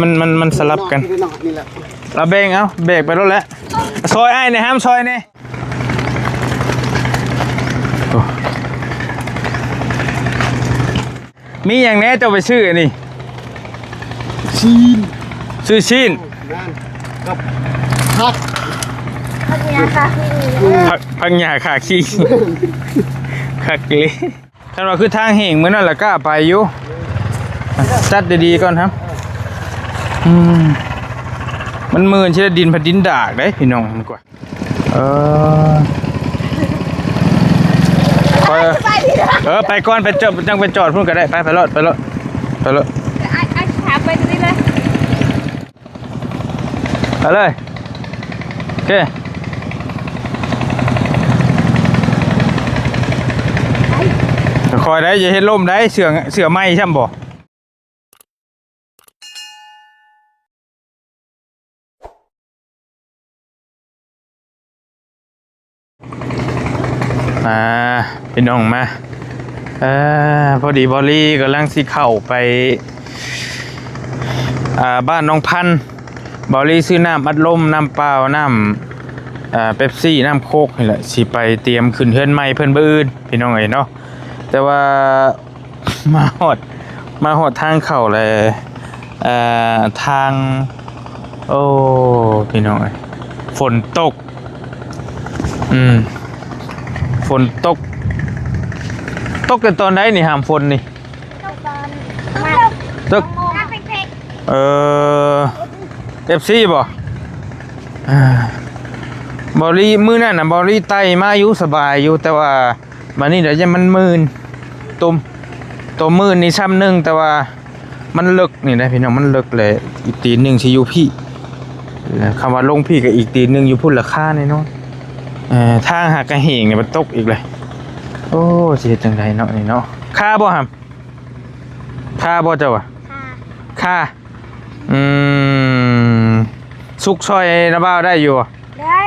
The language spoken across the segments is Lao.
ມັນ ມັນ ມັນສະຫຼັບກັນ ນີ້ແຫຼະ ເອົາແບ່ງ ເອົາແບກໄປໂລດແຫຼະ. ຊ່ອຍອ້າຍແດ່ ຫ້າມຊ່ອຍແດ່. ໂອ້ ມີຫຍັງແດ່ເຈົ້າໄປຊື້ອັນນີ້? ຊີ້ນ ຊື້ຊີ້ນ ແມ່ນ ກັບຜັກ ຜັກຫຍ້າຄາຄີ ຜັກ ຜັກຫຍ້າຄາຄີ ຄັກເລີຍ. ຄັນວ່າຄືທາງແຫ້ງມື້ນັ້ນລະກ້າໄປຢູ່ ຈັດດີໆກ່ອນຮະ. ອືມ ມັນມື່ນຊິໄດ້ ດິນພັດດິນດາກເດ້ພີ່ນ້ອງ. ເອີ ຂ້ອຍ ສະບາຍດີເດີ ເອີ ໄປກ່ອນ ໄປຈອດ ຈັ່ງໄປຈອດພຸ້ນກໍໄດ້ ໄປ ໄປໂລດ ໄປໂລດ ໄປໂລດ ໄປເລີຍ ໄປເລີຍ ໂອເຄ ຄ່ອຍໄດ້ ຢ່າເຮັດລົ້ມໄດ້ ເສື້ອ ເສື້ອໃໝ່ຊ້ຳບໍ່? ອ່າ ພີ່ນ້ອງມາ ເອີ ພໍດີບອລລີກຳລັງຊິເຂົ້າໄປ ອ່າ ບ້ານໜອງພັນ. ບອລລີຊື້ນ້ຳອັດລົມ ນ້ຳເປົ່າ ນ້ຳ ເປັບຊີ ນ້ຳໂຄກນີ້ແຫຼະ ຊິໄປຕຽມຂຶ້ນເຮືອນໃໝ່ເພິ່ນມື້ອື່ນ ພີ່ນ້ອງເອີຍເນາະ. ແຕ່ວ່າ ມາຮອດ ມາຮອດທາງເຂົ້າແລ້ວ ເອີ ທາງ ໂອ້ ພີ່ນ້ອງເອີຍ ຝົນຕົກ ອືມ ຝົນຕົກ ຕົກແຕ່ຕອນໃດນີ້ຫາມຝົນນີ້? ຕົກຕອນ ຕົກ ເອີ ເອັບຊີບໍ່? ອ່າ ບອລລີ ມື້ນັ້ນນະ ບອລລີໄຕ່ມາຢູ່ ສະບາຍຢູ່ ແຕ່ວ່າ ບາດນີ້ດຽວຢ້ານມັນມື່ນ ຕົວ ຕົວມື່ນນີ້ຊ້ຳໜຶ່ງ ແຕ່ວ່າມັນເລິກນີ້ນະພີ່ນ້ອງ ມັນເລິກແຫຼະ ອີກຕີນໜຶ່ງຊິຢູ່ພີ້ ແລະ ຄຳວ່າລົງພີ້ກໍອີກຕີນໜຶ່ງຢູ່ພຸ້ນລະ ຄາແນ່ນອນ. ເອີ ທາງຫາກະແຫ້ງນີ້ ມັນຕົກອີກເລີຍ. ໂອ້ ຊິເຮັດຈັ່ງໃດເນາະ ນີ້ເນາະ? ຄາບໍ່ຫຳ? ຄາບໍ່ເຈົ້າວ່າ? ຄາ ຄາ ອືມ ສຸກຊ່ອຍນະບ່າວໄດ້ຢູ່ບໍ່? ໄດ້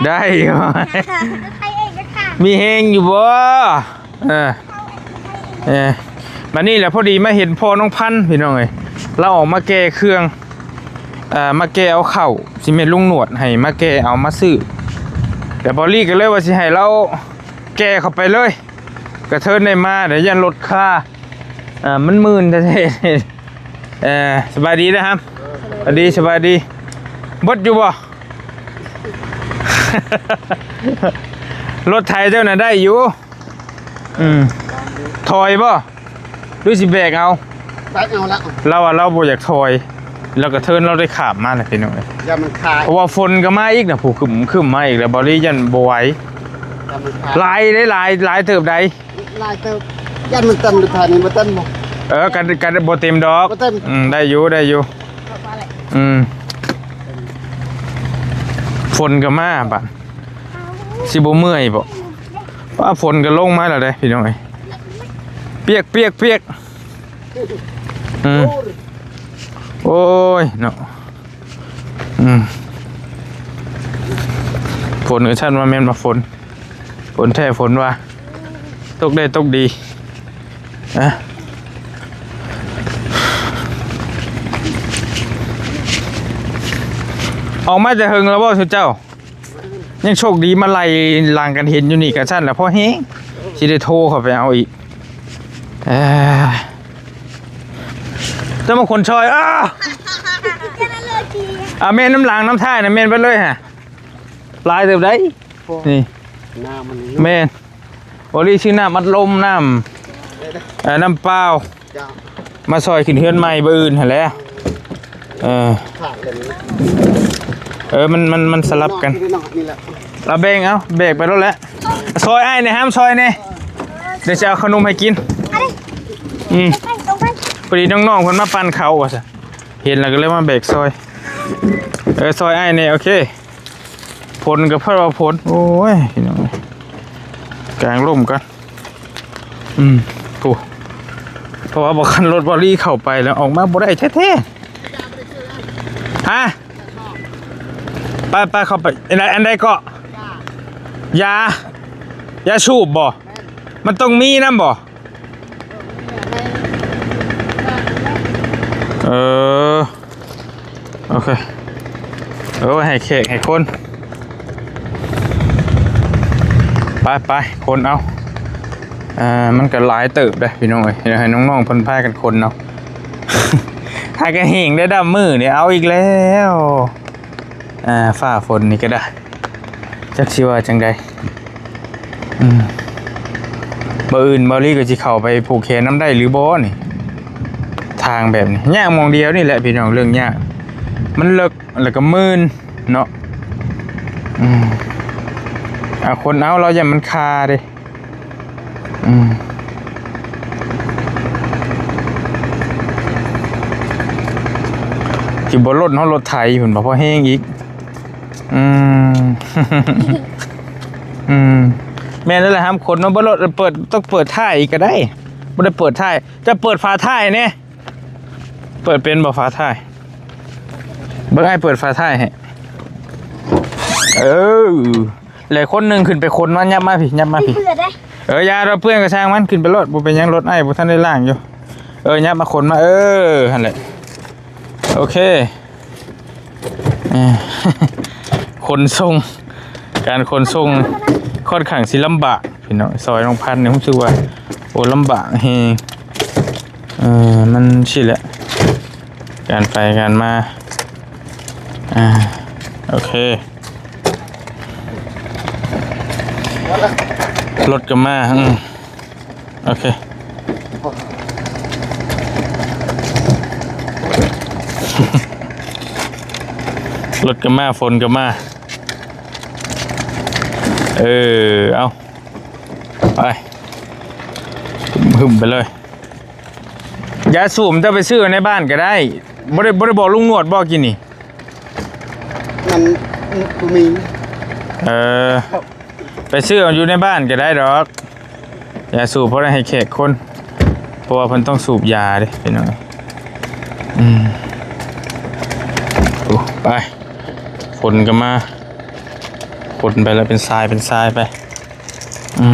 ໄດ້ຢູ່ ໄດ້ເອງກໍຄ່າ ມີແຮງຢູ່ບໍ່? ເອີ ເອີ ບາດນີ້ແຫຼະ ພໍດີມາເຫັນພໍ່ນ້ອງພັນ ພີ່ນ້ອງເອີຍ ລາວອອກມາແກ່ເຄື່ອງ ເອີ ມາແກ່ເອົາເຂົ້າ ຊິແມ່ນລຸງໜວດໃຫ້ມາແກ່ເອົາມາຊື້ ແຕ່ບອລລີກໍເລີຍວ່າຊິໃຫ້ລາວແກ່ເຂົ້າໄປເລີຍ ກະເທີນໄດ້ມາ ດຽວຢ້ານລົດຄາ ອ່າ ມັນມື່ນແທ້ໆ. ເອີ ສະບາຍດີເດີຫຳ ສະບາຍດີ ສະບາຍດີ ເບິດຢູ່ບໍ່? ລົດໄຖເຈົ້ານະໄດ້ຢູ່ ອືມ ຖອຍບໍ່ ຫຼືຊິແບກເອົາ? ແບກເອົາລະ ລາວວ່າລາວບໍ່ຢາກຖອຍ ລາວກະເທີນລາວໄດ້ຂ້າມມານະ ພີ່ນ້ອງເອີຍ ຢ້ານມັນຄາຍ ເພາະວ່າຝົນກໍມາອີກນະ ຜູ້ຄຶ້ມ ຄຶ້ມມາອີກແລ້ວ ບອລລີຢ້ານບໍ່ໄຫວ ຢ້ານມັນຄາຍ ຫຼາຍເດ້ ຫຼາຍ ຫຼາຍເຕີບໃດ ຫຼາຍເຕີບ ຢ້ານມັນເຕັມ ຫຼືພາຍນີ້ບໍ່ເຕັມບໍ່? ເອີ ກັນ ກັນບໍ່ເຕັມດອກ ບໍ່ເຕັມ ອືມ ໄດ້ຢູ່ ໄດ້ຢູ່ ອືມ ຝົນກໍມາບາດ ຊິບໍ່ເມື່ອຍບໍ່? ຟ້າຝົນກໍລົງມາແລ້ວເດ້ ພີ່ນ້ອງເອີຍ ປຽກ ປຽກ ປຽກ ອືມ ໂອ້ຍເນາະ ອືມ ຝົນກໍຊັ້ນວ່າແມ່ນວ່າຝົນ ຝົນແທ້ຝົນວ່າ ຕົກໄດ້ຕົກດີ ອະ ອອກມາແຕ່ເຫິງແລ້ວບໍ່ຊຸເຈົ້າ? ຍັງໂຊກດີມາໄລ່ຫຼັງກັນເຫັນຢູ່ນີ້ ກະຊັ້ນລະພໍແຮງ ຊິໄດ້ໂທເຂົ້າໄປເອົາອີກ ເອີ ຕ້ອງມາຂົນຊ່ອຍ ອ້າ ອ່າ ແມ່ນນຳຫຼັງນຳທ້າຍນະ ແມ່ນເບິດເລີຍຫະ ຫຼາຍເຕີບໃດ ນີ້ ນ້ຳມັນນີ້ ແມ່ນ ໂອລີ ຊື້ນ້ຳອັດລົມ ນ້ຳ ເອີ ນ້ຳເປົ່າ ເຈົ້າ ມາຊ່ອຍຂຶ້ນເຮືອນໃໝ່ມື້ອື່ນຫັ້ນແຫຼະ ເອີ ຂາດເລີຍ ເອີ ມັນ ມັນ ມັນສະຫຼັບກັນ ນີ້ແຫຼະ ເອົາແບ່ງ ເອົາແບກໄປໂລດແຫຼະ ຊ່ອຍອ້າຍແດ່ ຫ້າມຊ່ອຍແດ່ ດຽວຊິເອົາຂະໜົມໃຫ້ກິນ ອືມ ພໍດີນ້ອງໆເພິ່ນມາປັ່ນເຂົ້າວ່າຊັ້ນ ເຫັນແລ້ວກໍເລີຍມາແບກຊ່ອຍ ເອີ ຊ່ອຍອ້າຍແດ່ ໂອເຄ ຝົນກໍພັດວ່າຝົນ ໂອ້ຍ ພີ່ນ້ອງເອີຍ ກາງລົມກັນ ອືມ ໂອ້ ເພາະວ່າບໍ່ຄັນລົດບໍລີເຂົ້າໄປແລ້ວອອກມາບໍ່ໄດ້ແທ້ໆ ຮະ ໄປໆ ເຂົ້າໄປ ອັນໃດ ອັນໃດເກາະ ຢາ ຢາສູບບໍ່ ມັນຕ້ອງມີນຳບໍ່? ເອີ ໂອເຄ ໂອ້ ໃຫ້ແຂກໃຫ້ຄົນ ໄປໆ ຄົນເອົາ. ອ່າ ມັນກໍຫຼາຍເຕີບເດ້ພີ່ນ້ອງເອີຍ ໃຫ້ນ້ອງໆເພິ່ນພາກັນຂົນເນາະ. ຫາກະແຫ້ງໄດ້ດຳມື້ນີ້ ເອົາອີກແລ້ວ. ອ່າ ຟ້າຝົນນີ້ກໍໄດ້ ຈັກຊິວ່າຈັ່ງໃດ. ອືມ ມື້ອື່ນເບົາລີກໍຊິເຂົ້າໄປຜູກແຂນນຳໄດ້ຫຼືບໍ່ນີ້? ທາງແບບນີ້ຍາກໝ່ອງດຽວນີ້ແຫຼະພີ່ນ້ອງ ເລື່ອງຍາກ ມັນເລິກ ແລ້ວກໍມື່ນເນາະ. ອືມ ເອົາ ຄົນເອົາ ລາວຢ້ານມັນຄາເດ້. ອືມ ຊິບໍ່ລົດເຮົາ ລົດໄຖພຸ້ນບໍ່ ພໍແຮງອີກ. ອືມ ອືມ ແມ່ນແລ້ວແຫຼະ ຫ້າມຄົນເນາະ ບໍ່ລົດ ເປີດ ຕ້ອງເປີດທ້າຍອີກກໍໄດ້ ບໍ່ໄດ້ເປີດທ້າຍ ຈະເປີດຝາທ້າຍແດ່. ເປີດເປັນບໍ່ຝາທ້າຍ? ເບິ່ງອ້າຍເປີດຝາທ້າຍໃຫ້. ເອີ ແລະຄົນໜຶ່ງຂຶ້ນໄປຂົນມາ ຫຍັບມາພີ້ ຫຍັບມາພີ້. ເອີ ຢ່າດອກ ເປື້ອນກໍຊ່າງມັນ ຂຶ້ນໄປໂລດ ບໍ່ເປັນຫຍັງ ລົດອ້າຍບໍ່ທັນໄດ້ລ້າງຢູ່. ເອີ ຫຍັບມາຂົນມາ ເອີ ຫັ້ນແຫຼະ ໂອເຄ. ເອີ ຂົນສົ່ງ ການຂົນສົ່ງຄ່ອນຂ້າງຊິລຳບາກພີ່ນ້ອງ. ຊອຍນ້ອງພັນນີ້ຮູ້ສຶກວ່າ ໂອ້ ລຳບາກແຮງ. ເອີ ມັນຊີ້ແຫຼະ ການໄປການມາ. ອ່າ ໂອເຄ ລົດກໍມາ. ອືມ ໂອເຄ ລົດກໍມາ ຝົນກໍມາ. ເອີ ເອົາ ໄປ ຫຶ້ມໄປເລີຍ. ຢາສູບເຈົ້າໄປຊື້ໃນບ້ານກໍໄດ້. ບໍ່ໄດ້ ບໍ່ໄດ້ບອກລຸງໜວດບໍ່ກິນນີ້? ມັນບໍ່ມີ. ເອີ ໄປຊື້ເອົາຢູ່ໃນບ້ານກໍໄດ້ດອກ ຢາສູບພໍໄດ້ໃຫ້ແຂກຄົນ ເພາະວ່າເພິ່ນຕ້ອງສູບຢາເດ້ພີ່ນ້ອງ. ອືມ ໂອ້ ໄປ ຂົນກັນມາ ຂົນໄປແລ້ວເປັນຊາຍເປັນຊາຍໄປ. ອື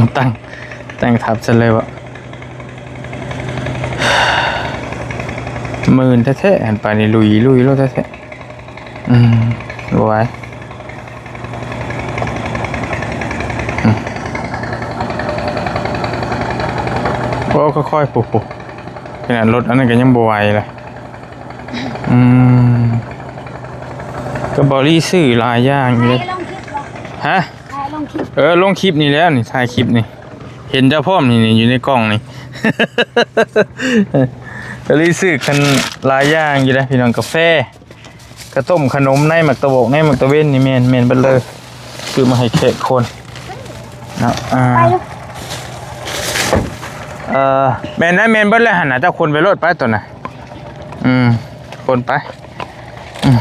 ມ ຕັ້ງ ຕັ້ງທັບຊັ້ນເລີຍເບາະ. ມື່ນແທ້ໆ ຫັ້ນ ປານນີ້ລຸຍ ລຸຍໂລດແທ້ໆ. ອືມ ບໍ່ໄຫວ. ອືມ ໂອ້ ຄ່ອຍໆ ໂອ້ໂຫ ຂະໜາດລົດອັນນັ້ນກໍຍັງບໍ່ໄຫວເລີຍ. ອືມ ກໍເບົາລີຊື້ຫຼາຍຢ່າງຢູ່ເດ້. ຮະ? ເອີ ລົງຄລິບນີ້ແລ້ວນີ້ ຖ່າຍຄລິບນີ້ ເຫັນເຈົ້າພ້ອມນີ້ ນີ້ຢູ່ໃນກ້ອງນີ້. ກໍເລີຍຊື້ຄັນຫຼາຍຢ່າງຢູ່ເດ້ພີ່ນ້ອງ ກາແຟ ກະຕົ້ມ ຂະໜົມ ໃນໝາກຕະບອກ ໃນໝາກຕະເວັນນີ້ ແມ່ນ ແມ່ນເບິດເລີຍ ຊື້ມາໃຫ້ແຂກຄົນເນາະ. ອ່າ ເອີ ແມ່ນແລ້ວ ແມ່ນເບິດແລ້ວຫັ້ນນະ ເຈົ້າຂົນໄປໂລດໄປຕົວນະ. ອືມ ຂົນໄປ. ອືມ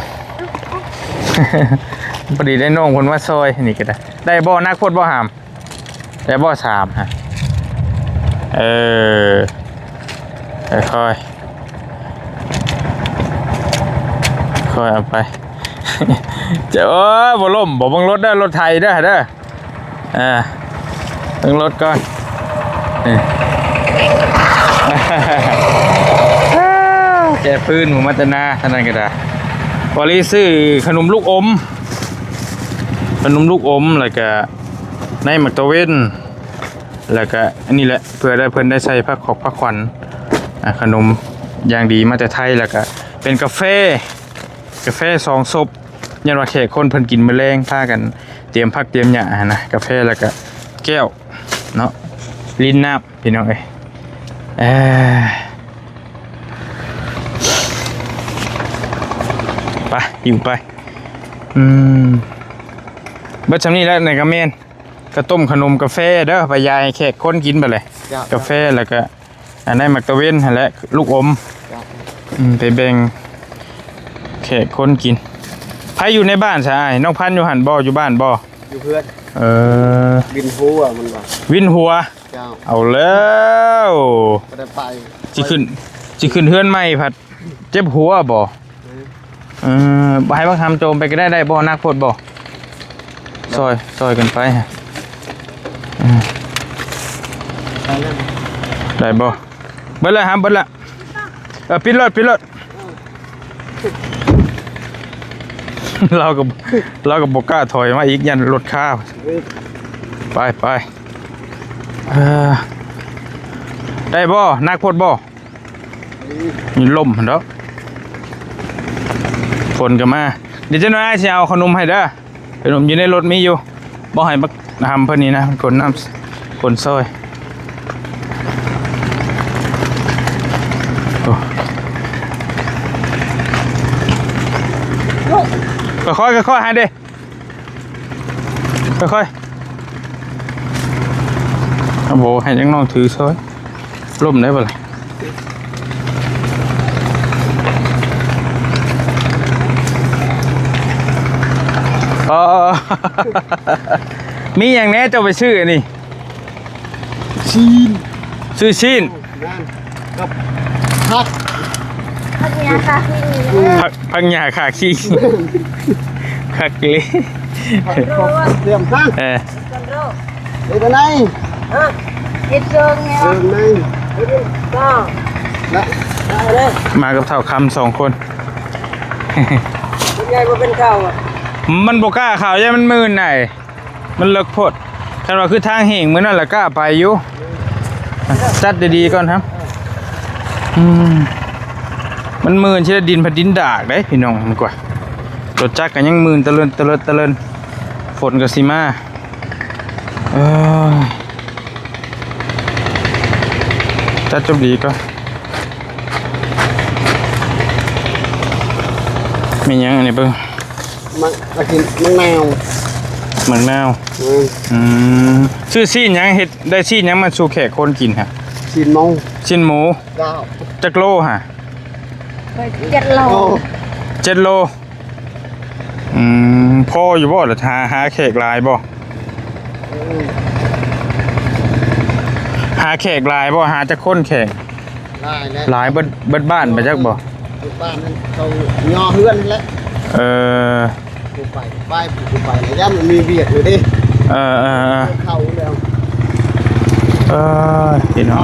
ພໍດີໄດ້ນ້ອງເພິ່ນມາຊ່ອຍ ນີ້ກໍໄດ້ ໄດ້ບໍ່? ໜັກໂພດບໍ່ຫາມ? ໄດ້ບໍ່ ສາມ ຮະ? ເອີ ຄ່ອຍໆ ຄ່ອຍເອົາໄປ. ຈະ ໂອ້ ບໍ່ລົ້ມບໍ່? ເບິ່ງລົດເດີ ລົດໄຖເດີ ເດີ. ອ່າ ເບິ່ງລົດກ່ອນ. ເອີ ແກ່ຟືນໝູ່ມາແຕ່ນາ ເທົ່ານັ້ນກໍໄດ້. ພໍລີຊື້ຂະໜົມລູກອົມ ຂະໜົມລູກອົມ ແລ້ວກະໃນໝາກຕະເວັນ ແລ້ວກະອັນນີ້ແຫຼະ ເພື່ອໄດ້ເພິ່ນໄດ້ໃສ່ພາຂອກພາຂວັນ ອ່າ ຂະໜົມຢ່າງດີມາແຕ່ໄທ ແລ້ວກະເປັນກາແຟ ກາແຟສອງສົບ ຍ້ອນວ່າແຂກຄົນເພິ່ນກິນມື້ແລງ ພາກັນຕຽມຜັກຕຽມຫຍ້າຫັ້ນນະ ກາແຟ ແລ້ວກະແກ້ວເນາະ ລິນນ້ຳ ພີ່ນ້ອງເອີຍ. ເອີ ໄປ ຫິ້ວໄປ. ອືມ ເບິດຊ່ຳນີ້ແລ້ວ ນີ້ກໍແມ່ນ ກະຕົ້ມຂະໜົມກາແຟເດີ ໄປຢາຍໃຫ້ແຂກຄົນກິນໄປເລີຍ. ເຈົ້າ ກາແຟ ແລ້ວກະ ອັນນັ້ນໝາກຕະເວັນຫັ້ນແຫຼະ ລູກອົມ. ເຈົ້າ ອືມ ໄປແບ່ງແຂກຄົນກິນ. ໃຜຢູ່ໃນບ້ານຊະອ້າຍ? ນ້ອງພັນຢູ່ຫັ້ນບໍ່? ຢູ່ບ້ານບໍ່? ຢູ່ເຮືອນ. ເອີ ວິນຫົວມັນວ່າ ວິນຫົວ. ເຈົ້າ ເອົາແລ້ວ ບໍ່ໄດ້ໄປ. ຊິຂຶ້ນ ຊິຂຶ້ນເຮືອນໃໝ່ພັດເຈັບຫົວບໍ່? ເອີ ເອີ ໃຫ້ບັກຫຳໂຈມໄປກໍໄດ້ ໄດ້ບໍ່? ໜັກໂພດບໍ່? ຊ່ອຍ ຊ່ອຍກັນໄປ. ເອີ ໄດ້ບໍ່? ເບິດແລ້ວຫຳ ເບິດແລ້ວ. ເອີ ປິດໂລດ ປິດໂລດ. ລາວກໍ ລາວກໍບໍ່ກ້າຖອຍມາອີກ ຢ້ານລົດຄາ. ໄປ ໄປ ເອີ ໄດ້ບໍ່? ໜັກໂພດບໍ່? ມີລົມຫັ້ນດອກ ຝົນກໍມາ. ດຽວຈັກໜ້ອຍອ້າຍຊິເອົາຂະໜົມໃຫ້ເດີ. ຂະໜົມຢູ່ໃນລົດມີຢູ່. ບໍ່ໃຫ້ບັກຫຳເພິ່ນນີ້ນະ ມັນຂົນນ້ຳ ຂົນຊອຍ. ໂອ້ ຄ່ອຍໆ ຄ່ອຍໆ ຫາເດ້ ຄ່ອຍໆ. ໂອ້ໂຫ ໃຫ້ນ້ອງໆຖືຊອຍ. ລົ້ມໄດ້ບໍ່ລະ? ອໍ ມີຫຍັງແດ່ເຈົ້າໄປຊື້ອັນນີ້? ຊີ້ນ ຊື້ຊີ້ນ ແມ່ນ ກັບຜັກ ຜັກຫຍ້າຄາຄີ ຜັກ ຜັກຫຍ້າຄາຄີ ຄັກເລີຍ ຕຽມທັງ ເອີ ເຮັດອັນໃດ? ເຮັດເຊິ່ງນີ້ ເຊິ່ງໃນ ກໍ ນະ ມາກັບທ້າວຄຳສອງຄົນ ເປັນໄງບໍ່ເປັນເຂົ້າ ມັນບໍ່ກ້າເຂົ້າ ຢ້ານມັນມື່ນໃດ ມັນເລິກໂພດ. ຄັນວ່າຄືທາງແຫ້ງມື້ນັ້ນລະກ້າໄປຢູ່ ຈັດດີໆກ່ອນຮະ. ອືມ ມັນມື່ນຊິໄດ້ ດິນພັດດິນດາກເດ້ພີ່ນ້ອງ ມັນກວ່າ ລົດຈັກກໍຍັງມື່ນຕະເລີນ ຕະເລີນ ຕະເລີນ ຝົນກໍຊິມາ. ເອີ ຈັດຈົບດີກ່ອນ. ມີຫຍັງອັນນີ້ເບິ່ງ? ໝາກ ໝາກ ໝາກນາວ ໝາກນາວ. ອືມ ອືມ ຊື້ຊີ້ນຫຍັງ ເຮັດໄດ້ຊີ້ນຫຍັງມາສູ່ແຂກຄົນກິນຮະ? ຊີ້ນໝູ ຊີ້ນໝູ. ເຈົ້າ ຈັກໂລຮະ? ເຈັດໂລ ເຈັດໂລ. ອືມ ພໍຢູ່ບໍ່ລະ ຫາ ຫາແຂກຫຼາຍບໍ່? ເອີ ຫາແຂກຫຼາຍບໍ່? ຫາຈັກຄົນແຂກ? ຫຼາຍແລ້ວ ຫຼາຍເບິດ ເບິດບ້ານໄປຈັກບໍ່? ເບິດບ້ານນັ້ນ ເຂົາຍໍເຮືອນຫັ້ນແຫຼະ. ເອີ ຜູ້ໄປ ໄປ ຜູ້ໄປ ແລ້ວຢ້ານມັນມີວຽກຢູ່ເດ້. ເອີ ເອີ ເອີ ເຂົ້າແລ້ວ. ເອີ ພີ່ນ້ອງ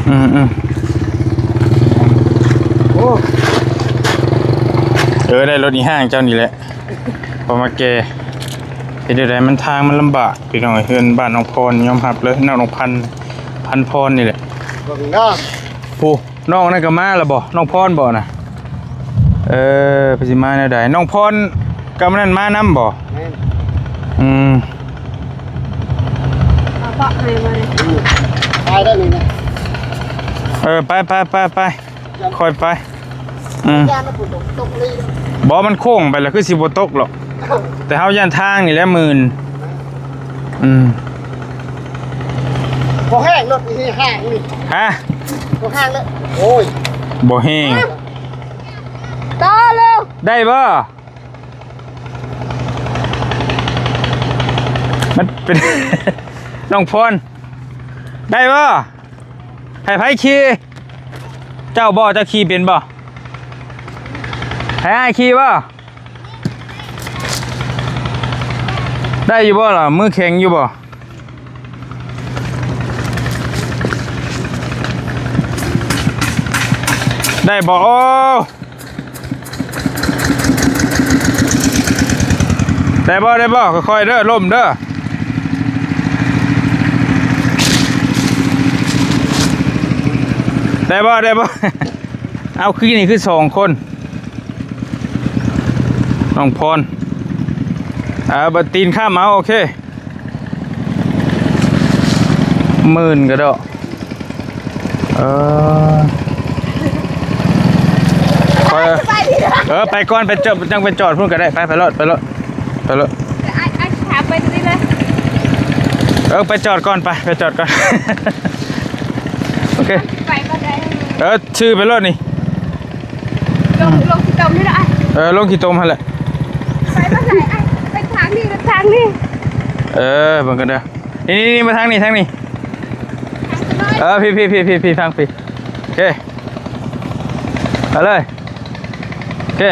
ອືມໆ ໂອ້ ເອີ ໄດ້ລົດອີ່ຫ້າງເຈົ້ານີ້ແຫຼະ ພໍມາແກ່. ເຮັດແນວໃດ ມັນທາງມັນລຳບາກພີ່ນ້ອງເອີຍ. ເຮືອນບ້ານນ້ອງພອນ ຍອມຮັບເລີຍ ນ້ອງ ນ້ອງພັນ ພັນພອນນີ້ແຫຼະ. ເບິ່ງເດີ ຜູ້ ນ້ອງນັ້ນກໍມາແລ້ວບໍ່? ນ້ອງພອນບໍ່ນະ? ເອີ ເພິ່ນຊິມາແນວໃດ? ນ້ອງພອນກັບອັນນັ້ນມານຳບໍ່? ແມ່ນ ອືມ ເອົາເບາະໃຫ້ມາເລີຍ ອືມ ໄປໄດ້ນີ້ນະ ເອີ ໄປ ໄປ ໄປ ໄປ ຄ່ອຍໄປ ອືມ ຢ້ານຝົນຕົກ ຕົກລີ້ ບໍ່ ມັນໂຄ້ງໄປແລ້ວ ຄືຊິບໍ່ຕົກຫຼອກ ແຕ່ເຮົາຢ້ານທາງນີ້ແຫຼະມື່ນ ອືມ ບໍ່ແຮງ ລົດນີ້ແຮງນີ້ ຮະ ບໍ່ແຮງເລີຍ ໂອ້ຍ ບໍ່ແຮງ ຕໍ່ເລີຍ ໄດ້ບໍ່? ມັນເປັນ ນ້ອງພອນ ໄດ້ບໍ່? ໃຫ້ໃຜຂີ່? ເຈົ້າບໍ່? ເຈົ້າຂີ່ເປັນບໍ່? ໃຫ້ອ້າຍຂີ່ບໍ່? ໄດ້ຢູ່ບໍ່ລະ? ມືແຂງຢູ່ບໍ່? ໄດ້ບໍ່? ໂອ້ ໄດ້ບໍ່? ໄດ້ບໍ່? ຄ່ອຍໆເດີ ລົ້ມເດີ ໄດ້ບໍ່? ໄດ້ບໍ່? ເອົາ ຄືນີ້ຄືສອງຄົນ ນ້ອງພອນ ເອົາ ບັດຕີນຂ້າມເອົາ ໂອເຄ ໝື່ນກະດອກ ເອີ ຂ້ອຍ ສະບາຍດີເດີ ເອີ ໄປກ່ອນ ໄປຈອດ ຈັ່ງໄປຈອດພຸ້ນກະໄດ້ ໄປ ໄປໂລດ ໄປໂລດ ໄປໂລດ ອ້າຍ ອ້າຍ ຖາມໄປຕົງນີ້ເລີຍ ເອີ ໄປຈອດກ່ອນ ໄປ ໄປຈອດກ່ອນ ໂອເຄ ໄປບໍ່ໄດ້ ເອີ ຊື່ໄປໂລດນີ້ ລົງ ລົງຂີ້ຕົມນີ້ລະ ເອີ ລົງຂີ້ຕົມຫັ້ນແຫຼະ ໄປທາງໃດ ໄປທາງນີ້ ໄປທາງນີ້ ເອີ ເບິ່ງກັນເດີ ນີ້ໆໆ ມາທາງນີ້ ທາງນີ້ ເອີ ພີ້ໆໆໆ ທາງພີ້ ໂອເຄ ໄປເລີຍ ໂອເຄ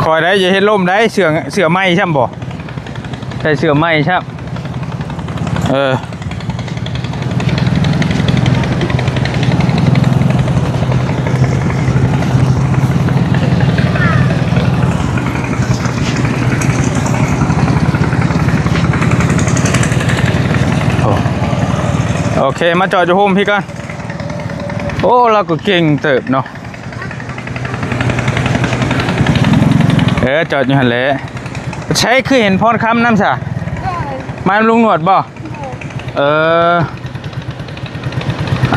ຄ່ອຍໄດ້ ຢ່າເຮັດລົ້ມໄດ້ ເສື້ອ ເສື້ອໃໝ່ຊ້ຳບໍ່? ໃສ່ເສື້ອໃໝ່ຊ້ຳ ເອີ ໄ ໂອເຄ ມາຈອດຢູ່ໂຮມພີ້ກ່ອນ. ໂອ້ ລາວກໍເກັ່ງເຕີບເນາະ. ເອີ ຈອດຢູ່ຫັ້ນແຫຼະ. ໃສຄືເຫັນພອນຄຳນຳຊະ? ມານຳລຸງໜວດບໍ່? ເອີ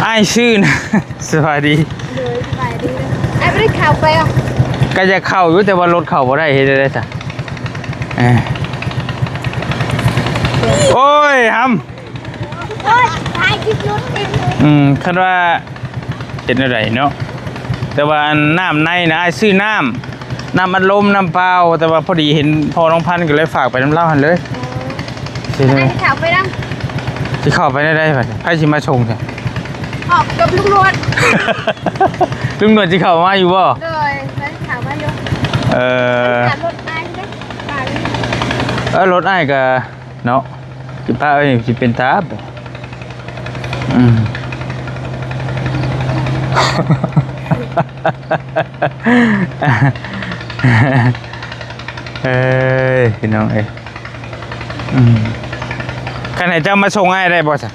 ອ້າຍຊື່ນະ ສະບາຍດີ. ໂດຍ ສະບາຍດີ. ອ້າຍບໍ່ໄດ້ເຂົ້າໄປຫວາ? ກະຢາກເຂົ້າຢູ່ ແຕ່ວ່າລົດເຂົ້າບໍ່ໄດ້ ເຮັດໄດ້ໃດຊະ? ເອີ ໂອ້ຍ ຫຳ. ໂອ້ຍ ຖ່າຍຄລິບຫຼຸດອີກ. ອືມ ຄັນວ່າເຮັດແນວໃດເນາະ. ແຕ່ວ່າອັນນ້ຳໃນນະ ອ້າຍຊື້ນ້ຳ ນ້ຳອັດລົມ ນ້ຳເປົ່າ ແຕ່ວ່າພໍດີເຫັນພໍ່ນ້ອງພັນ ກໍເລີຍຝາກໄປນຳລາວຫັ້ນເລີຍ. ເອີ ຊິເຂົ້າໄປນຳ ຊິເຂົ້າໄປແນວໃດບັດນີ້? ໃຜຊິມາສົ່ງຊະ? ອອກກັບລຸງໜວດ. ລຸງໜວດຊິເຂົ້າມາຢູ່ບໍ່? ໂດຍ ເພິ່ນເຂົ້າມາຢູ່. ເອີ ລົດອ້າຍເດ້ ເອີ ລົດອ້າຍກໍ ເນາະ ຊິປະໄວ້ນີ້ຊິເປັນຕາບໍ? ອືມ ເອີຍ ພີ່ນ້ອງເອີຍ ອືມ ຄັນໃຫ້ເຈົ້າມາສົ່ງອ້າຍໄດ້ບໍ່ຊະ?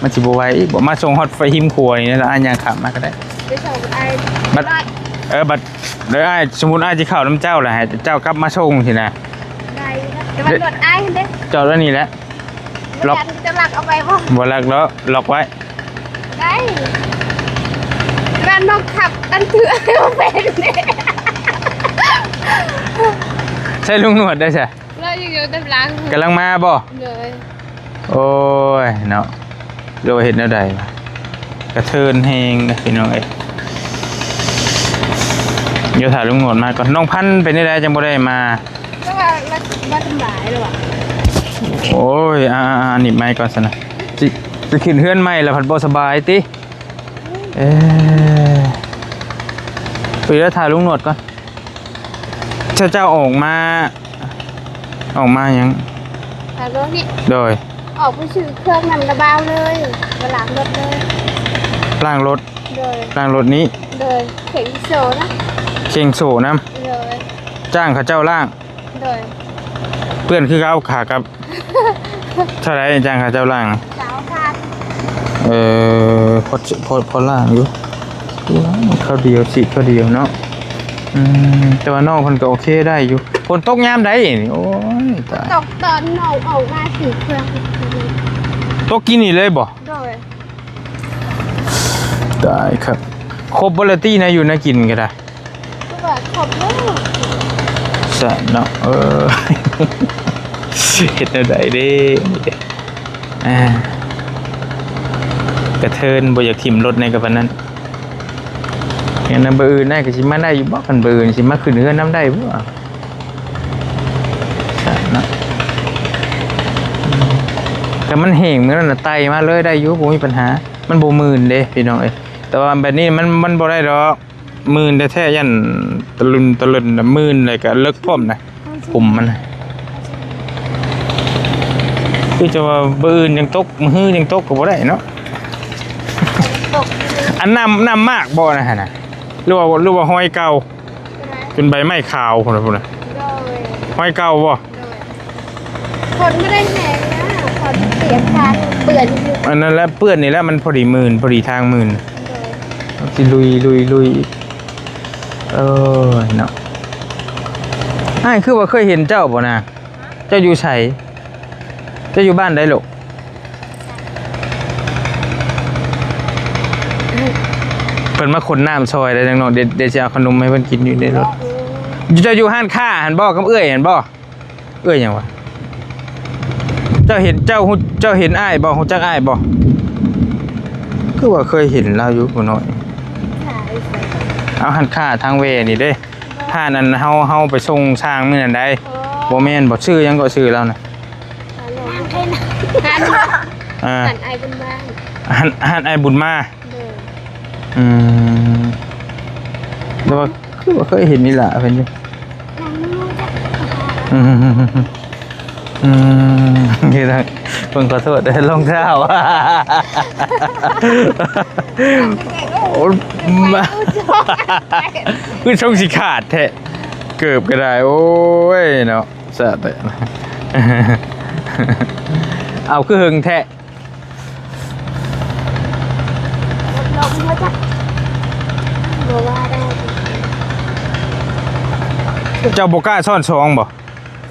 ມັນຊິບໍ່ໄວອີກບໍ? ມາສົ່ງຮອດໄຟຮິມຂົວນີ້ ແລ້ວອ້າຍຍ່າງຂ້າມມາກໍໄດ້. ໄປສົ່ງອ້າຍ ບັດ ເອີ ບັດ ແລ້ວອ້າຍ ສົມມຸດອ້າຍຊິເຂົ້ານຳເຈົ້າ ແລ້ວໃຫ້ເຈົ້າກັບມາສົ່ງຊີ້ນະ. ໄດ້ຢູ່ນະ ແຕ່ວ່າລົດອ້າຍຫັ້ນເດ້ ຈອດໄວ້ນີ້ແຫຼະ. ລັອກ ຈະລັກເອົາໄປບໍ່? ບໍ່ລັກດອກ ລັອກໄວ້. ໄດ້ ແຕ່ວ່ານ້ອງຂັບອັນຖືອ້າຍບໍ່ເປັນເດ້. ໃຊ້ລຸງໜວດໄດ້ຊະ? ລາວຢູ່ແຕ່ຫຼັງ ກຳລັງມາບໍ່? ໂດຍ. ໂອ້ຍເນາະ ຫຼືວ່າເຮັດແນວໃດວະ ກະເທີນແຮງເດ້ພີ່ນ້ອງເອີຍ. ດຽວຖ້າລຸງໜວດມາກ່ອນ. ນ້ອງພັນເປັນຈັ່ງໃດຈັ່ງບໍ່ໄດ້ມາ? ແຕ່ວ່າລາວບໍ່ສະບາຍແລ້ວຫວາ. ໂອ້ຍ ອ່າໆ ໜີບໄມກ່ອນຊັ້ນນະ. ຊິ ຊິຂຶ້ນເຮືອນໃໝ່ແລ້ວພັດບໍ່ສະບາຍຕິ? ເອີ ດຽວຖ້າລຸງໜວດກ່ອນ. ເຈົ້າ ເຈົ້າອອກມາ ອອກມາຫຍັງ? ອາໂລນີ້ ໂດຍ ອອກໄປຊື້ເຄື່ອງນຳລະບ່າວເລີຍ ມາລ້າງລົດເລີຍ. ລ້າງລົດ? ໂດຍ. ລ້າງລົດນີ້? ໂດຍ. ເຄັ່ງໂສນະ ເຄັ່ງໂສນຳ? ໂດຍ. ຈ້າງເຂົາເຈົ້າລ້າງ? ໂດຍ. ເປື້ອນຄືເກົ່າ ຂາກັບ. ເທົ່າໃດຈ້າງເຂົາເຈົ້າລ້າງ? ຊາວພັນ. ເອີ ພໍ ພໍ ພໍລ້າງຢູ່ ຄາວດຽວ ສີດຄາວດຽວເນາະ. ອືມ ແຕ່ວ່ານ້ອງເພິ່ນກໍໂອເຄໄດ້ຢູ່. ຝົນຕົກຍາມໃດນີ້? ໂອ້ຍ ຕາຍ ຕົກຕອນນ້ອງອອກມາສີເຄື່ອງ. ຕົກກີ້ນີ້ເລີຍບໍ່? ໂດຍ. ຕາຍຄັກ ຄົບເບິດລະຕິ ແນວຢູ່ແນວກິນກໍໄດ້. ຄືວ່າຄົບແລ້ວ ສະເນາະ ເອີ ເຮັດແນວໃດເດ້ ອ່າ ກະເທີນ ບໍ່ຢາກຖິ້ມລົດໃນກະປານນັ້ນ. ຫຍັງນຳ ມື້ອື່ນອ້າຍກໍຊິມາໄດ້ຢູ່ບໍ່? ຄັນມື້ອື່ນຊິມາຂຶ້ນເຮືອນນຳໄດ້ບໍ່? ສະເນາະ ແຕ່ມັນແຫ້ງມື້ນັ້ນນະ ໄຕ່ມາເລີຍໄດ້ຢູ່ ບໍ່ມີປັນຫາ. ມັນບໍ່ມື່ນເດ້ພີ່ນ້ອງເອີຍ ແຕ່ວ່າແບບນີ້ມັນ ມັນບໍ່ໄດ້ດອກ. ມື່ນແທ້ໆ ຢ້ານຕະລຶນຕະລຶນນະ ມື່ນ ແລ້ວກະເລິກພ້ອມນະ ຜົມມັນນະ. ຄືຈະວ່າມື້ອື່ນຍັງຕົກ ມື້ຮືຍັງຕົກກໍບໍ່ໄດ້ເນາະ. ອັນນ້ຳ ນ້ຳໝາກບໍ່ນະຫັ້ນນະ ຫຼືວ່າ ຫຼືວ່າຮອຍເກົ່າ ເປັນໃບໄມ້ຂາວພຸ້ນນະ ພຸ້ນນະ. ໂດຍ. ຮອຍເກົ່າບໍ່? ໂດຍ. ຝົນບໍ່ໄດ້ແຮງນະ ຝົນປຽກທາງເປື້ອນຢູ່. ອັນນັ້ນແຫຼະ ເປື້ອນນີ້ແຫຼະ ມັນພໍດີມື່ນ ພໍດີທາງມື່ນ. ໂດຍ. ຊິລຸຍ ລຸຍ ລຸຍອີກ. ເອີຍເນາະ ອ້າຍຄືວ່າເຄີຍເຫັນເຈົ້າບໍ່ນະ? ເຈົ້າຢູ່ໃສ? ເຈົ້າຢູ່ບ້ານໃດລູກ? ເພິ່ນມາຂົນນ້ຳຊ່ອຍໄດ້ ນ້ອງໆ ດຽວ ດຽວຊິເອົາຂະໜົມໃຫ້ເພິ່ນກິນຢູ່ໃນລົດ. ເຈົ້າຢູ່ຮ້ານຄ້າຫັ້ນບໍ່ ກັບເອື້ອຍຫັ້ນບໍ່? ເອື້ອຍຫຍັງວະ? ເຈົ້າເຫັນ ເຈົ້າຮູ້ ເຈົ້າເຫັນອ້າຍບໍ່? ຮູ້ຈັກອ້າຍບໍ່? ຄືວ່າເຄີຍເຫັນລາວຢູ່ຜູ້ນ້ອຍ. ເອົາ ຮ້ານຄ້າທາງແວ່ນີ້ເດ້ ຮ້ານອັນເຮົາ ເຮົາໄປສົ່ງຊ່າງມື້ນັ້ນໃດ໋. ອໍ ບໍ່ແມ່ນບໍ່? ຊື່ຫຍັງເກາະ ຊື່ລາວນະ? ເອີ ຮ້ານອ້າຍບຸນມາ. ຮ້ານ ຮ້ານອ້າຍບຸນມາ. ໂດຍ. ອືມ ແຕ່ວ່າຄືວ່າເຄີຍເຫັນນີ້ລະເພິ່ນຢູ່. ອືມ ອືມ ເພິ່ນຂໍໂທດເດີ ລອງເທົ້າ ໂອ້ ຄືຊົງຊິຂາດແທ້ ເກີບກໍໄດ້. ໂອ້ຍເນາະ ສະແຕະ ເອົາຄືເຫິງແທ້. ເຈົ້າບໍ່ກ້າຊ້ອນສອງບໍ່?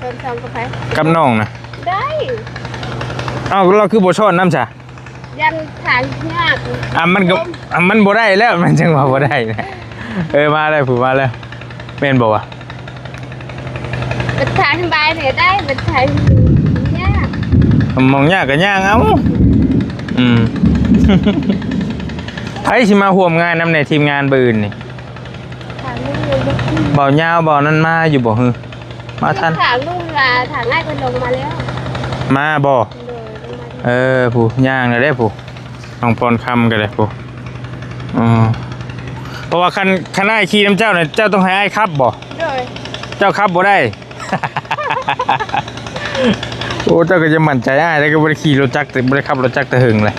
ຊ້ອນສອງກັບໃຜ? ກັບນ້ອງນະ. ໄດ້. ເອົ້າ ລາວຄືບໍ່ຊ້ອນນຳຊະ? ຢ້ານທາງຍາກ. ອ່າ ມັນກໍ ອ່າ ມັນບໍ່ໄດ້ແລ້ວ ມັນຈັ່ງວ່າບໍ່ໄດ້ນະ. ເອີ ມາແລ້ວ ຜູ້ມາແລ້ວ ແມ່ນບໍ່ວະ? ເປັນທາງສະບາຍນີ້ໄດ້ ເປັນທາງຍາກ ໝ່ອງຍາກກໍຍ່າງເອົາ. ອືມ ໃຜຊິມາຮ່ວມງານນຳແດ່ ທີມງານມື້ອື່ນນີ້? ຖາມລຸງຢູ່ບໍ່? ບ່າວຍາວ ບ່າວນັ້ນມາຢູ່ບໍ່? ຮື ມາທັນ? ຖາມລຸງວ່າ ຖາມອ້າຍເພິ່ນລົງມາແລ້ວ. ມາບໍ່? ໂດຍ ລົງມາ. ເອີ ຜູ້ຍ່າງແລ້ວເດ້ຜູ້ ນ້ອງພອນຄຳກໍໄດ້ຜູ້. ເອີ ເພາະວ່າຄັນ ຄັນອ້າຍຂີ່ນຳເຈົ້ານະ ເຈົ້າຕ້ອງໃຫ້ອ້າຍຂັບບໍ່? ໂດຍ. ເຈົ້າຂັບບໍ່ໄດ້? ໂອ້ ເຈົ້າກໍຢ່າໝັ້ນໃຈອ້າຍເດ້ ກໍບໍ່ໄດ້ຂີ່ລົດຈັກ ແຕ່ບໍ່ໄດ້ຂັບລົດຈັກແຕ່ເຫິງແລ້ວ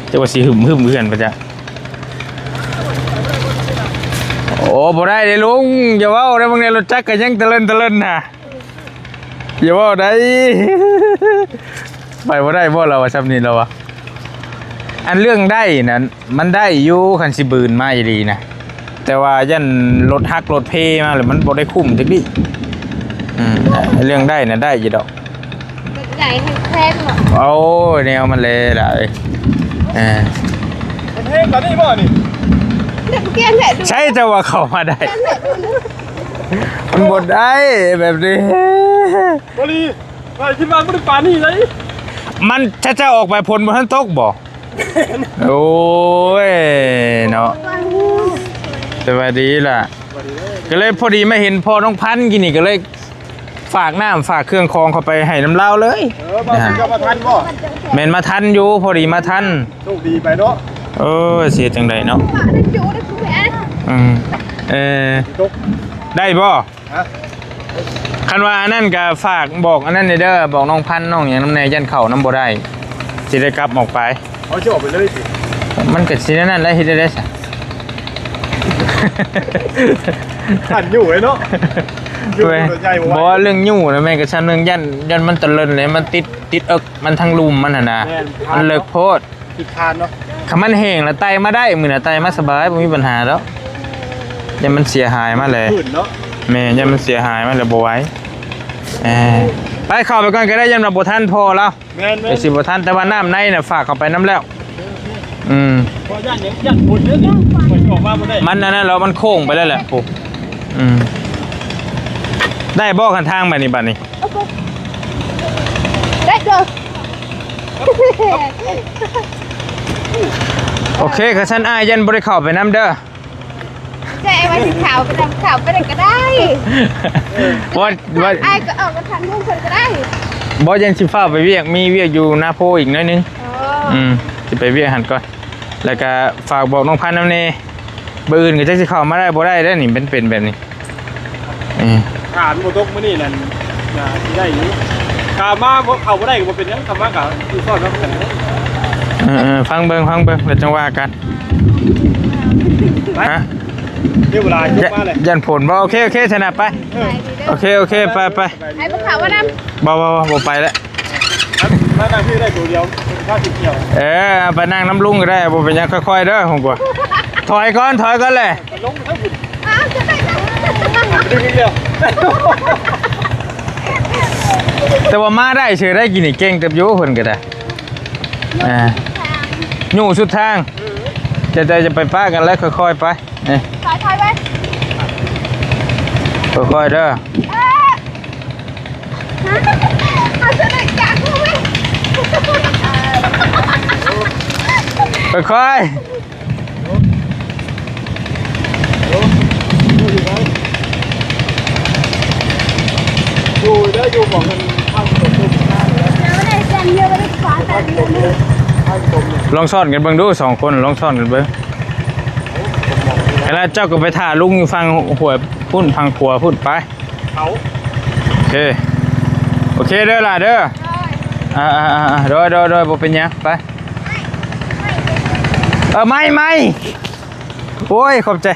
ເຈົ້າວ່າຊິຫຶມໆເຮືອນປະຈະ. ໂອ້ ບໍ່ໄດ້ເດ້ລຸງ ຢ່າເວົ້າເດ້ ເບິ່ງແດ່ ລົດຈັກກໍຍັງຕະເລິນຕະເລິນນະ. ຢ່າເວົ້າໄດ້ ໄປບໍ່ໄດ້ບໍ່ລາວວ່າ ຊ່ຳນີ້ລາວວ່າ. ອັນເລື່ອງໄດ້ນັ້ນ ມັນໄດ້ຢູ່ ຄັນຊິບືນມາອີ່ຫຼີນະ ແຕ່ວ່າຢ້ານລົດຫັກລົດເພມາແລ້ວ ມັນບໍ່ໄດ້ຄຸ້ມຈັກດີ້. ອືມ ເລື່ອງໄດ້ນະ ໄດ້ຢູ່ດອກ. ເດັກໃຫຍ່ແຮງແພງເນາະ. ໂອ້ຍ ແນວມັນແຫຼະຫຼາຍ. ເອີ ມັນແຮງປານນີ້ບໍ່ນີ້? ເດັກແກ່ແທ້. ໃຊ່ ແຕ່ວ່າເຂົ້າມາໄດ້ ມັນບໍ່ໄດ້ແບບນີ້. ບໍ່ລີ ຂ້ອຍຄິດວ່າບໍ່ໄດ້ປານນີ້ເລີຍ. ມັນ ຖ້າເຈົ້າອອກໄປ ຝົນບໍ່ທັນຕົກບໍ່? ໂອ້ຍເນາະ ສະບາຍດີລະ. ກໍເລີຍພໍດີມາເຫັນພໍ່ນ້ອງພັນກີ້ນີ້ ກໍເລີຍຝາກນ້ຳຝາກເຄື່ອງຂອງເຂົ້າໄປໃຫ້ນຳລາວເລີຍ. ເອີ ມາທັນບໍ່? ແມ່ນມາທັນຢູ່ ພໍດີມາທັນ. ໂຊກດີໄປເນາະ. ເອີ ຊິເຮັດຈັ່ງໃດເນາະ. ອືມ ເອີ ໄດ້ບໍ່? ຮະ? ຄັນວ່າອັນນັ້ນກໍຝາກບອກອັນນັ້ນແດ່ເດີ ບອກນ້ອງພັນນ້ອງຫຍັງນຳແດ່ ຢ້ານເຂົ້ານຳບໍ່ໄດ້ ຊິໄດ້ກັບອອກໄປ. ເຮົາຊິອອກໄປເລີຍຕິ? ມັນກໍຊິແນວນັ້ນແຫຼະ ເຮັດໄດ້ໄດຊະ? ຄັນຢູ່ໄວ້ເນາະ ຢູ່ ເວົ້ຍ ໃຫຍ່ບໍ່ໄຫວ. ບໍ່ ເລື່ອງຢູ່ນະແມ່ນກໍຊັ້ນໜຶ່ງ ຢ້ານ ຢ້ານມັນຕະເລິນແຫຼະ ມັນຕິດ ຕິດເອິກມັນທາງລຸ່ມມັນຫັ້ນນະ. ແມ່ນ ມັນເລິກໂພດ. ຂີ້ຄານເນາະ. ຄັນມັນແຫ້ງລະໄຕ່ມາໄດ້ ມື້ໜ້າໄຕ່ມາສະບາຍ ບໍ່ມີບັນຫາດອກ. ຢ້ານມັນເສຍຫາຍມາແຫຼະ. ແມ່ນ ຢ້ານມັນເສຍຫາຍມາແລ້ວບໍ່ໄຫວ. ເອີ ໄປເຂົ້າໄປກ່ອນກໍໄດ້ ຢ້ານວ່າບໍ່ທັນພໍ່ລາວ. ແມ່ນໆ ກໍຊິບໍ່ທັນ ແຕ່ວ່ານ້ຳໃນນະຝາກເຂົ້າໄປນຳແລ້ວ. ອືມ ເພາະຢ້ານຫຍັງ ຢ້ານຝົນເດ້ ຂ້ອຍຊິອອກມາບໍ່ໄດ້. ມັນອັນນັ້ນແລ້ວ ມັນໂຄ້ງໄປແລ້ວແຫຼະ. ໂອ້ ອືມ ໄດ້ບໍ່ຄັນທາງບາດນີ້ ບາດນີ້? ໄດ້ເດີ. ໂອເຄ ຄັນຊັ້ນອ້າຍຢ້ານບໍ່ໄດ້ເຂົ້າໄປນຳເດີ. ແຕ່ວ່າຊິເຂົ້າໄປນຳ ເຂົ້າໄປໄດ້ກໍໄດ້. ວ່າ ວ່າ ອ້າຍກໍອອກກັບທາງລຸງເພິ່ນກໍໄດ້. ບໍ່ ຢ້ານຊິຟ້າວໄປວຽກ ມີວຽກຢູ່ນາໂພອີກໜ້ອຍໜຶ່ງ. ອໍ ອືມ ຊິໄປວຽກຫັ້ນກ່ອນ ແລ້ວກໍຝາກບອກນ້ອງພັນນຳແດ່. ມື້ອື່ນກໍຈັກຊິເຂົ້າມາໄດ້ບໍ່ໄດ້ເດ້ ນີ້ມັນເປັນແບບນີ້. ເອີ ຖ້າມັນບໍ່ຕົກມື້ນີ້ນັ້ນ ໜ້າຊິໄດ້ຢູ່. ຖ້າມາບໍ່ ເຂົ້າບໍ່ໄດ້ກໍບໍ່ເປັນຫຍັງ ຖ້າມາກໍຢູ່ຊ້ອນນຳກັນ. ເອີໆ ຟັງເບິ່ງ ຟັງເບິ່ງ ແລ້ວຈັ່ງວ່າກັນ. ໄປ ຮະ? ເວລາຈົບມາແລ້ວ ຢ້ານຝົນບໍ່? ໂອເຄ ໂອເຄ ຊະນະ ໄປ. ເອີ ໂອເຄ ໂອເຄ ໄປ ໄປ. ໃຫ້ພວກເຂົາວ່ານຳ. ບໍ່ ບໍ່ ບໍ່ ບໍ່ໄປແລ້ວ. ມາ ມານັ່ງພີ້ໄດ້ໂຕດຽວ ເປັນຂ້າວສີຂຽວ. ເອີ ໄປນັ່ງນຳລຸງກໍໄດ້ ບໍ່ເປັນຫຍັງ ຄ່ອຍໆເດີ ຫົງກົວ. ຖອຍກ່ອນ ຖອຍກ່ອນແຫຼະ. ໄປລົງໄປທາງພຸ້ນ ອ້າວ ຈະໄປທາງ ດຶງອີກແລ້ວ. ແຕ່ວ່າມາໄດ້ເສີຍໄດ້ ກີ້ນີ້ເກັ່ງເຕີບຢູ່ ເພິ່ນກໍໄດ້. ອ່າ ຍູ້ສຸດທາງ ເອີ ຈະ ຈະ ຈະໄປປະກັນແລ້ວ ຄ່ອຍໆໄປ. ນີ້ ຖອຍ ຖອຍໄປ ຄ່ອຍໆເດີ ເອີ ເອົາສະເລັກຈາກຜູ້ເວີຍ ຄ່ອຍໆ. ລອງຊ້ອນກັນເບິ່ງດູ ສອງຄົນ ລອງຊ້ອນກັນເບິ່ງ. ແລ້ວເຈົ້າກໍໄປຖ້າລຸງຢູ່ຝັ່ງຫ້ວຍພຸ້ນ ຝັ່ງຂວາພຸ້ນໄປ. ເອົາ ໂອເຄ ໂອເຄເດີຫຼ້າເດີ. ໂດຍ ອ່າໆໆ ໂດຍໆໆ ບໍ່ເປັນຫຍັງ ໄປ. ເອີ ໄມ້ ໄມ້ ໂອ້ຍ ຂອບໃຈ.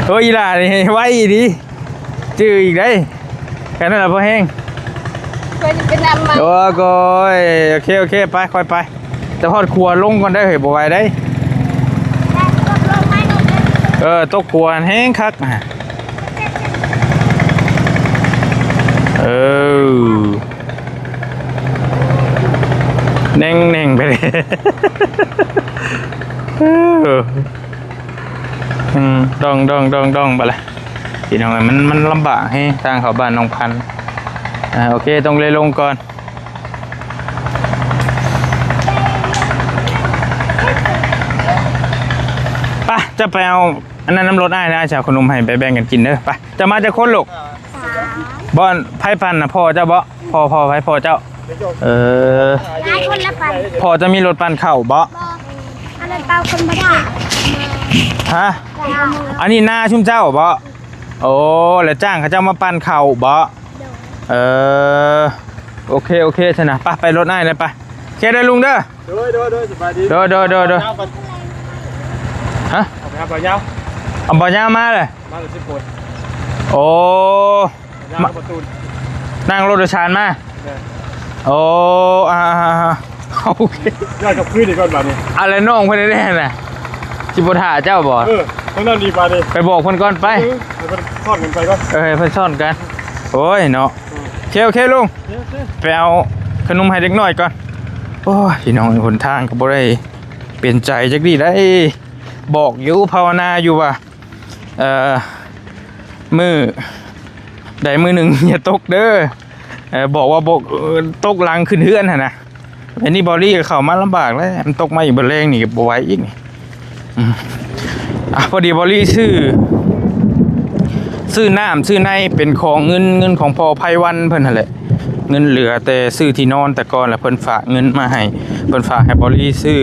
ໂອ້ຍ ອີຫຼ້ານີ້ໄວອີ່ຫຼີ ຈື່ອີກໄດ໋. ແຄ່ນັ້ນລະພໍແຮງ ຂ້ອຍຊິໄປນຳມັນ. ໂອ້ ໂກຍ ໂອເຄ ໂອເຄ ໄປ ຄ່ອຍໄປ. ແຕ່ຮອດຂົວລົງກ່ອນເດີ ເຮີ້ຍ ບໍ່ໄຫວໄດ໋. ເອີ ຕົກຂົວແຮງຄັກ. ເອີ ແໜ່ງໆ ໄປເລີຍ ເອີ ອືມ ດອງໆໆໆ ໄປລະ ພີ່ນ້ອງເອີຍ ມັນ ມັນລຳບາກແຮງ ທາງເຂົ້າບ້ານນ້ອງພັນ. ອ່າ ໂອເຄ ຕ້ອງເລີຍລົງກ່ອນ ໄປ ຈະໄປເອົາອັນນັ້ນນຳລົດອ້າຍນະ ຈະເອົາຂະໜົມໃຫ້ໄປແບ່ງກັນກິນເດີ ໄປ. ເຈົ້າມາຈັກຄົນລູກ? ສາມ. ບ່ອນໃຜປັ່ນນະ ພໍ່ເຈົ້າບໍ? ພໍ່ ພໍ່ໃຜ? ພໍ່ເຈົ້າ. ເອີ ຫຼາຍຄົນລະປັ່ນ. ພໍ່ເຈົ້າມີລົດປັ່ນເຂົ້າບໍ? ບໍ່ ອັນນັ້ນເປົ່າຄົນບໍ່ໄດ້. ຮະ? ອັນນີ້ນາຊຸມເຈົ້າບໍ? ໂອ້ ແລ້ວຈ້າງເຂົາເຈົ້າມາປັ່ນເຂົ້າບໍ? ໂດຍ. ເອີ ໂອເຄ ໂອເຄຊັ້ນນະ ໄປ ໄປລົດອ້າຍນະ ໄປ. ໂອເຄເດີລຸງເດີ. ໂດຍ ໂດຍ ໂດຍ ສະບາຍດີ. ໂດຍ ໂດຍ ໂດຍ ໂດຍ. ຮະ? ເອົາໄປຫາບ່າວຍາວ. ເອົາບ່າວຍາວມາເລີຍ? ມາເລີຍສິບຄົນ. ໂອ້ ມາ ນັ່ງລົດໂດຍສານມາ. ໂອ້ ອ່າໆໆ ໂອເຄ ຍ້ອນກັບຄືນອີກກ່ອນບາດນີ້. ອາ ແລ້ວນ້ອງເພິ່ນແດ່ນະ ຊິບໍ່ຖ້າເຈົ້າບໍ? ເອີ ເທົ່ານັ້ນດີບາດນີ້ ໄປບອກເພິ່ນກ່ອນໄປ. ເອີ ໃຫ້ເພິ່ນຊ້ອນກັນໄປກ່ອນ. ເອີ ໃຫ້ເພິ່ນຊ້ອນກັນ. ໂອ້ຍເນາະ. ໂອເຄ ໂອເຄລຸງ ໂອເຄ ໂອເຄ ໄປເອົາຂະໜົມໃຫ້ເດັກນ້ອຍກ່ອນ. ໂອ້ຍ ພີ່ນ້ອງ ຫົນທາງກໍບໍ່ໄດ້ເປັນໃຈຈັກດີ້ໃດ. ບອກຢູ່ ພາວະນາຢູ່ວ່າ ເອີ ມື້ໃດມື້ໜຶ່ງຢ່າຕົກເດີ. ເອີ ບອກວ່າບໍ່ ເອີ ຕົກຫຼັງຂຶ້ນເຮືອນຫັ້ນນະ. ອັນນີ້ບອລລີກໍເຂົ້າມາລຳບາກແລ້ວ ມັນຕົກມາອີກເບິດແລງນີ້ກໍບໍ່ໄຫວອີກນີ້. ອືມ ອ່ະ ພໍດີບອລລີຊື້ ຊື້ນ້ຳຊື້ໃນເປັນຂອງເງິນ ເງິນຂອງພໍ່ໄພວັນເພິ່ນຫັ້ນແຫຼະ. ເງິນເຫຼືອແຕ່ຊື້ທີ່ນອນແຕ່ກ່ອນ ແລ້ວເພິ່ນຝາກເງິນມາໃຫ້ ເພິ່ນຝາກໃຫ້ບອລລີຊື້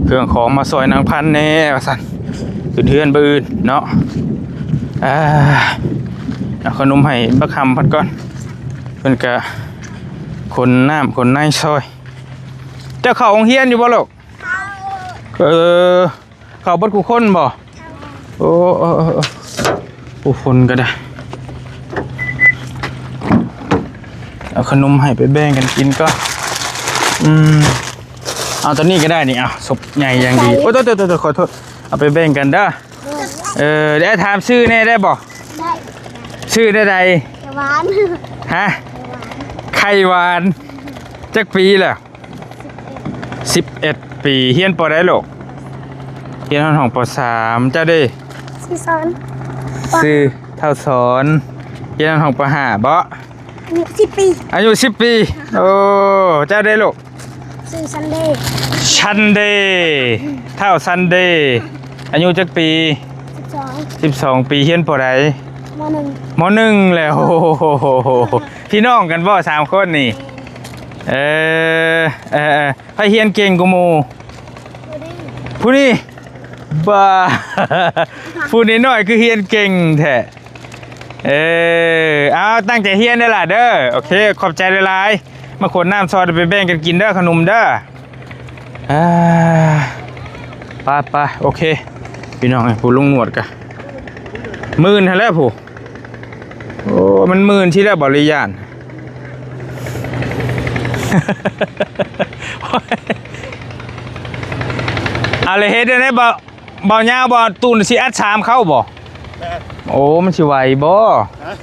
ເຄື່ອງຂອງມາຊ່ອຍນາງພັນແດ່ວ່າຊັ້ນ. ຂຶ້ນເຮືອນມື້ອື່ນເນາະ. ອ່າ ເອົາຂະໜົມໃຫ້ບັກຫຳເພິ່ນກ່ອນ ເພິ່ນກະຂົນນ້ຳຂົນໃນຊ່ອຍ. ເຈົ້າເຂົ້າໂຮງຮຽນຢູ່ບໍ່ລູກ? ເອີ ເຂົ້າເບິດຄູ່ຄົນບໍ່? ໂອ້ ເອີ ເອີ ເອີ ຜູ້ຄົນກໍໄດ້ ເອົາຂະໜົມໃຫ້ໄປແບ່ງກັນກິນກ່ອນ. ອືມ ເອົາຕອນນີ້ກໍໄດ້ນີ້ ເອົາສົບໃຫຍ່ຢ່າງດີ. ໂອ້ ໂຕໆໆ ຂໍໂທດ ເອົາໄປແບ່ງກັນເດີ. ເອີ ໄດ້ຖາມຊື່ແດ່ໄດ້ບໍ່? ໄດ້. ຊື່ແນວໃດ? ໄຂ່ຫວານ. ຮະ? ໄຂ່ຫວານ. ໄຂ່ຫວານ. ຈັກປີລະ? ສິບເອັດ ສິບເອັດປີ. ຮຽນ ປ.ໃດລູກ? ຮຽນຮອດຫ້ອງ ປ.ສາມ. ເຈົ້າເດ້? ຊື່ສອນ. ຊື່ທ້າວສອນ. ຮຽນຮອດຫ້ອງ ປ.ຫ້າ ບໍ? ອາຍຸສິບປີ. ອາຍຸສິບປີ. ໂອ້ ເຈົ້າເດ້ລູກ? ຊື່ຊັນເດ. ຊັນເດ. ທ້າວຊັນເດ. ອາຍຸຈັກປີ? ສິບສອງ. ສິບສອງປີ. ຮຽນ ປ.ໃດ? ມໍໜຶ່ງ. ມໍໜຶ່ງແລ້ວ. ໂອ້ໂຫ ພີ່ນ້ອງກັນບໍ່ ສາມຄົນນີ້? ເອີ ເອີ ເອີ ໃຜຮຽນເກັ່ງກວ່າໝູ່? ຜູ້ນີ້. ຜູ້ນີ້? ບ້າ ຜູ້ນ້ອຍໆຄືຮຽນເກັ່ງແທ້. ເອີ ເອົາ ຕັ້ງໃຈຮຽນເດີຫຼ້າເດີ. ໂອເຄ ຂອບໃຈຫຼາຍໆ. ມາຂົນນ້ຳຊ່ອຍ ໄປແບ່ງກັນກິນເດີ ຂະໜົມເດີ. ອ່າ ໄປໆ ໂອເຄ ພີ່ນ້ອງເອີຍ ຜູ້ລຸງໜວດກະມື່ນຫັ້ນແຫຼະຜູ້. ໂອ້ ມັນມື່ນທີ່ແລ້ວບໍລິຍານ. ເອົາລະ ເຮັດແນວໃດບໍ່? ເບົາຍາວບໍ່? ຕູ້ນຊິອັດສາມເຂົ້າບໍ່? ແມ່ນ. ໂອ້ ມັນຊິໄຫວບໍ່? ຮະ?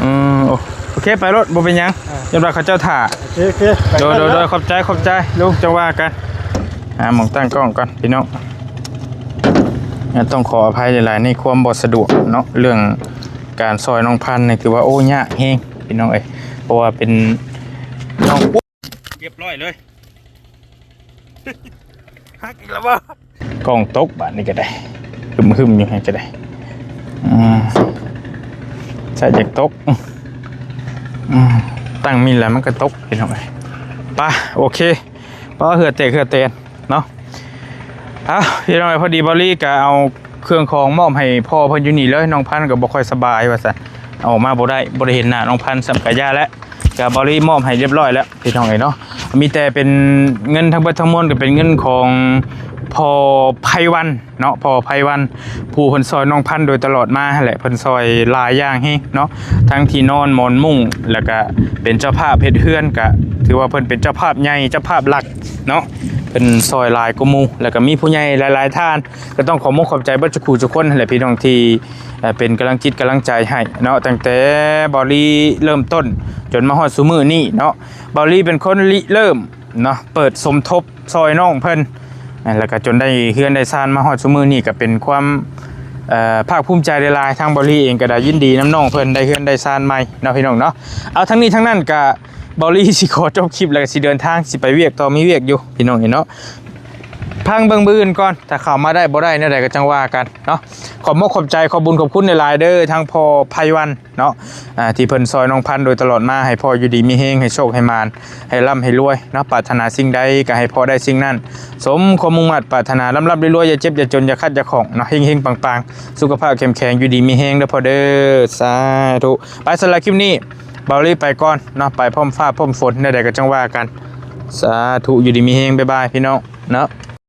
ອືມ ໂອ ໂອເຄ ໄປໂລດ ບໍ່ເປັນຫຍັງ. ອ່າ ຢ້ານວ່າເຂົາເຈົ້າຖ້າ. ໂອເຄ ໂອເຄ ໄປ ໂດຍ ກັນ ໂດຍ ເນາະ ໂດຍ ຂອບໃຈ ຂອບໃຈ ລຸງ ຈັ່ງວ່າກັນ. ຫາໝ່ອງຕັ້ງກ້ອງກ່ອນ ພີ່ນ້ອງ. ຕ້ອງຂໍອະໄພຫຼາຍໆ ໃນຄວາມບໍ່ສະດວກເນາະ ເລື່ອງການຊ່ອຍນ້ອງພັນນີ້ ຖືວ່າ ໂອ້ ຍາກແຮງ ພີ່ນ້ອງເອີຍ ເພາະວ່າເປັນນ້ອງ ຮຽບຮ້ອຍເລີຍ. ຫັກອີກແລ້ວບໍ່? ກ້ອງຕົກບາດນີ້ກໍໄດ້ ຫຶມໆ ຢູ່ຫັ້ນກໍໄດ້. ອືມ ໃສ່ຈັກຕົກ. ອືມ ຕັ້ງມິດແລ້ວມັນກໍຕົກ ພີ່ນ້ອງເອີຍ. ໄປ ໂອເຄ ພໍເຫື່ອແຕກເຫື່ອແຕນເນາະ. ເອົາ ພີ່ນ້ອງເອີຍ ພໍດີເບົາລີກໍເອົາເຄື່ອງຂອງມອບໃຫ້ພໍ່ເພິ່ນຢູ່ນີ້ເລີຍ. ນ້ອງພັນກໍບໍ່ຄ່ອຍສະບາຍວ່າຊັ້ນ ອອກມາບໍ່ໄດ້ ບໍ່ໄດ້ເຫັນໜ້ານ້ອງພັນຊ້ຳ ກະຢ່າແຫຼະ. ກະເບົາລີມອບໃຫ້ຮຽບຮ້ອຍແລ້ວ ພີ່ນ້ອງເອີຍເນາະ. ມີແຕ່ເປັນເງິນທັງເບິດທັງມວນ ກໍເປັນເງິນຂອງພໍ່ໄພວັນເນາະ ພໍ່ໄພວັນ ຜູ້ເພິ່ນຊ່ອຍນ້ອງພັນໂດຍຕະຫຼອດມາຫັ້ນແຫຼະ. ເພິ່ນຊ່ອຍຫຼາຍຢ່າງແຮງເນາະ ທັງທີ່ນອນ ໝອນມຸ້ງ ແລ້ວກະເປັນເຈົ້າພາບເຮັດເຮືອນ ກະຖືວ່າເພິ່ນເປັນເຈົ້າພາບໃຫຍ່ ເຈົ້າພາບຫຼັກເນາະ. ເພິ່ນຊ່ອຍຫຼາຍກວ່າໝູ່ ແລ້ວກໍມີຜູ້ໃຫຍ່ຫຼາຍໆທ່ານ ກໍຕ້ອງຂອບມົກຂອບໃຈເບິດທຸກຜູ້ທຸກຄົນຫັ້ນແຫຼະ ພີ່ນ້ອງທີ່ ເອີ ເປັນກຳລັງຈິດກຳລັງໃຈໃຫ້ເນາະ ຕັ້ງແຕ່ເບົາລີເລີ່ມຕົ້ນ ຈົນມາຮອດຊຸມື້ນີ້ເນາະ. ເບົາລີເປັນຄົນລິເລີ່ມເນາະ ເປີດສົມທົບຊ່ອຍນ້ອງເພິ່ນ ແລ້ວກໍຈົນໄດ້ເຮືອນໄດ້ຊານມາຮອດຊຸມື້ນີ້ ກໍເປັນຄວາມ ເອີ ພາກພູມໃຈຫຼາຍໆ. ທາງເບົາລີເອງກໍໄດ້ຍິນດີນຳນ້ອງເພິ່ນໄດ້ເຮືອນໄດ້ຊານໃໝ່ເນາະ ພີ່ນ້ອງເນາະ. ເອົາ ທັງນີ້ທັງນັ້ນກໍ ເບົາລີຊິຂໍຈົບຄລິບ ແລ້ວກໍຊິເດີນທາງ ຊິໄປວຽກຕໍ່ ມີວຽກຢູ່ ພີ່ນ້ອງເນາະ. ພັງເບິ່ງມື້ອື່ນກ່ອນ ຖ້າເຂົ້າມາໄດ້ບໍ່ໄດ້ແນວໃດກໍຈັ່ງວ່າກັນເນາະ. ຂອບມົກຂອບໃຈ ຂອບບຸນຂອບຄຸນຫຼາຍໆເດີ ທາງພໍ່ໄພວັນເນາະ ອ່າ ທີ່ເພິ່ນຊ່ອຍນ້ອງພັນໂດຍຕະຫຼອດມາ ໃຫ້ພໍ່ຢູ່ດີມີແຮງ ໃຫ້ໂຊກໃຫ້ໝານ ໃຫ້ລ່ຳໃຫ້ລວຍເນາະ. ປາດຖະໜາສິ່ງໃດກໍໃຫ້ພໍ່ໄດ້ສິ່ງນັ້ນ ສົມຄວາມມຸ່ງມາດປາດຖະໜາ ລ່ຳໆລວຍໆ ຢ່າເຈັບຢ່າຈົນ ຢ່າຂາດຢ່າຂ້ອງເນາະ ເຮັງໆປັງໆ ສຸຂະພາບເຂັ້ມແຂງ ຢູ່ດີມີແຮງເດີພໍ່ເດີ ສາທຸ. ໄປ ສຳລັບຄລິບນີ້ ເບົາລີໄປກ່ອນເນາະ ໄປພ້ອມຟ້າພ້ອມຝົນ ແນວໃດກໍຈັ່ງວ່າກັນ. ສາທຸ ຢູ່ດີມີແຮງ ບາຍບາຍ ພີ່ນ້ອງເນາະ.